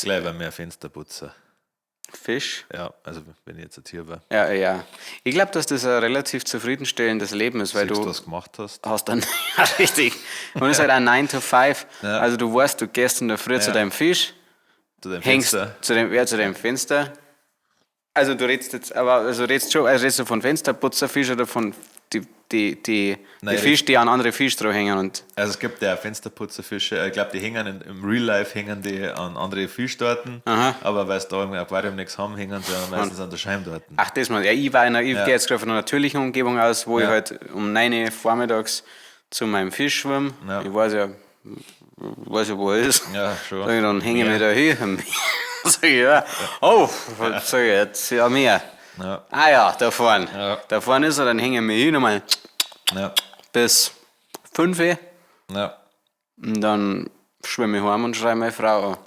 Gleich bei mir Fensterputzer. Fisch. Ja, also wenn ich jetzt ein Tier war. Ja. Ich glaube, dass das ein relativ zufriedenstellendes Leben ist, weil Siehst du du, was du gemacht hast? hast dann, ja, richtig. Und es ist halt ein 9 to 5. Ja. Also du weißt, du gehst in der Früh zu deinem Fisch, Zu deinem hängst Fenster. zu dem, ja, zu dem Fenster. Also du redest jetzt, aber also redest schon, also redest du von Fensterputzerfisch oder von die Nein, die Fisch, die an andere Fisch dran hängen und Also es gibt ja Fensterputzerfische, ich glaube, die hängen im Real Life hängen die an andere Fischtorten, aber weil sie da im Aquarium nichts haben, hängen sie ja meistens an der Scheimtorten. Ach, das mal. Ja, ich gehe jetzt gerade von einer natürlichen Umgebung aus, wo ich halt um 9 Uhr vormittags zu meinem Fisch schwimme. Ja. Ich weiß ja, wo er ist. Ja, schon. Sag ich, dann hänge ich mich da hin. Sag ich, ja. Oh, sag ich, jetzt ja mehr. Ja. Ah ja, da vorne. Ja. Da vorne ist er, dann hänge ich mich hin nochmal bis 5 Uhr. Ja. Und dann schwimme ich heim und schreie meine Frau an.